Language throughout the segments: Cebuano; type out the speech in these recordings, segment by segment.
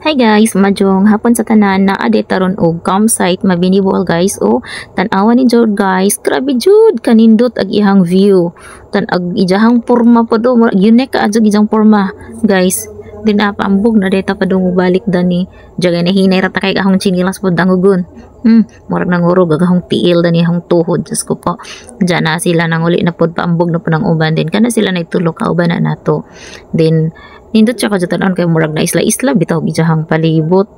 Hi guys, maayong hapon sa tanan. Naa diay ta ron og campsite Mabini, Bohol, guys. O tan-awa ni jud, guys. Grabe jud kanindot ag ihang view. Tan ag ijahang porma po do, unique ka adyo ijang porma, guys. Din paambog na diay ta padung balik dani. Jagay na hinay ra ta kay ahong chinilas po dangugon. Murag nangurog ag ahong tiil dani, ahong tuhod, Diyos ko po. Diyan na sila nanguli na pod, paambog na po ng uban din. Kana sila na itulo kauban na nato. Then nindot siya kadyo tan-on kay murag na isla-isla bitaw ijahang palibot.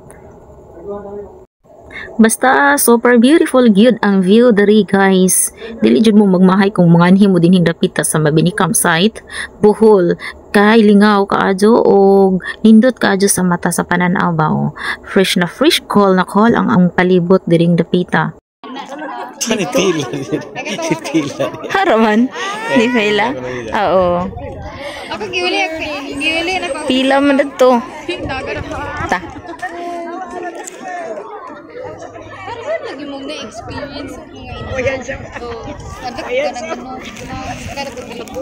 Basta super beautiful gyud ang view diri, guys. Dili jud mo magmahay kung manganhi mo dinhing dapita sa Mabini Campsite, Bohol. Kay lingaw kaadyo og nindot kaadyo sa mata, sa pananaw ba o. Fresh na fresh, cool na cool ang palibot diring dapita. Ni tila. Tila. Haraman ni Fela. Oo. Ako giwili ako, giwili na ko. Pila man didto. Ta. Pero lagi mong na-experience ang mga ina. So, sabi ko ka ng ano, kada ko bilabo.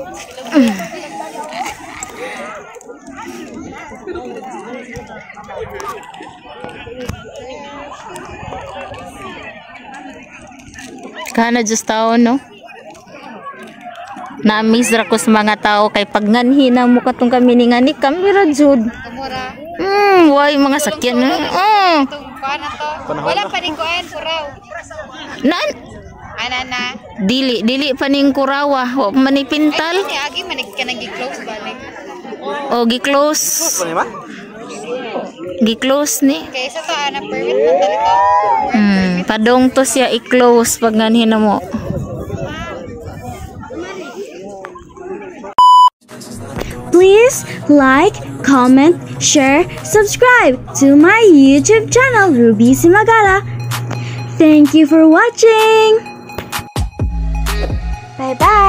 Kana just tao, no? Na-miss ra ko sa mga tao kay pag nganhi na mo katong kami ni ngani kami ra jud. Kamura. Why mga sakyan na? Itong kuan na to. Wala pa ni kuan, puraw. Nan Ana na. Dili dili pa ning Kurawa, wa pa man ni pintal. Ay, agi man ka nang gi-close balik. O gi-close. Gi-close ni. Kay sa to ana permit man talito. Padong to siya i-close pag nganhi na mo. Please like, comment, share, subscribe to my YouTube channel, Ruby Cimagala. Thank you for watching. Bye bye.